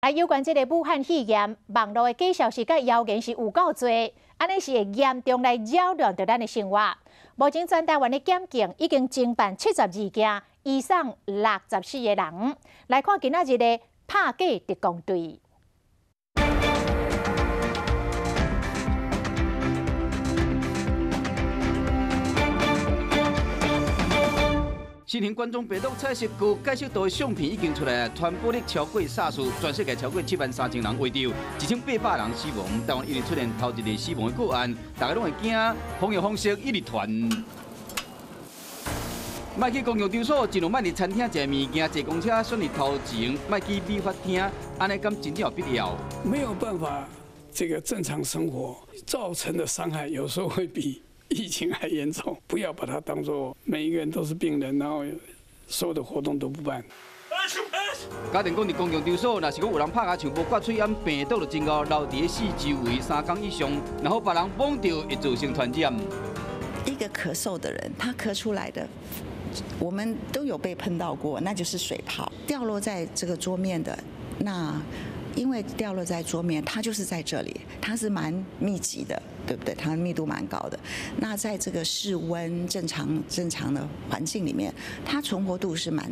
啊，有關這个武漢肺炎，網路的假消息佮謠言是有夠濟，按呢是會嚴重來擾亂著咱的生活。目前全台灣的檢警已經偵辦72件，移送64個人。來看今仔日的拍假特工隊。新型冠狀病毒彩色高解析度的相片已經出來，傳播力超過薩斯，全世界超過7萬3千人罹著，1800人死亡。台灣一直出現頭一个死亡的個案，大家攏會驚，防疫方式一直傳。莫去公共場所，盡量莫佇餐廳食物件，坐公車選佇頭前，莫去理髮廳，按呢敢真正有必要？沒有辦法，這個正常生活造成的傷害，有時候會比疫情還嚴重，不要把它當作每一個人都是病人，然後所有的活動都不辦。家庭講佇公共場所，若是講有人拍頰槍無掛喙罨，病毒就真𠢕留佇四周圍3工以上，然後別人摸著會造成傳染。一個咳嗽的人，他咳出來的，我們都有被碰到過，那就是水泡掉落在這個桌面的那。因為掉落在桌面，它就是在這裡，它是蠻密集的，對不對？它密度蠻高的。那在這個室溫正常的環境裡面，它存活度是蠻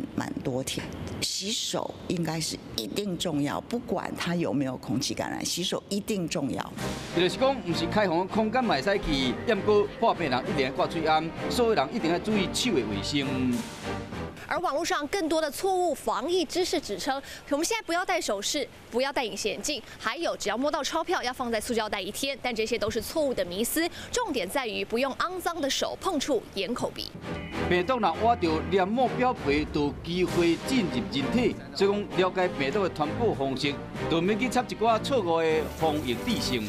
多天。洗手應該是一定重要，不管它有沒有空氣感染，洗手一定重要。就是講，毋是開放空間嘛會使去，毋過破病人一定愛掛喙罨，所有人一定要注意手的衛生。而網絡上更多的錯誤防疫知識指稱，我們現在不要戴首飾，不要戴隱形眼鏡，還有只要摸到鈔票要放在塑膠袋一天，但這些都是錯誤的迷思。重點在於不用骯髒的手碰觸眼口鼻。病毒若倚著黏膜表皮，就有機會進入人體。所以講，了解病毒的傳播方式，就免去插一寡錯誤的防疫知識。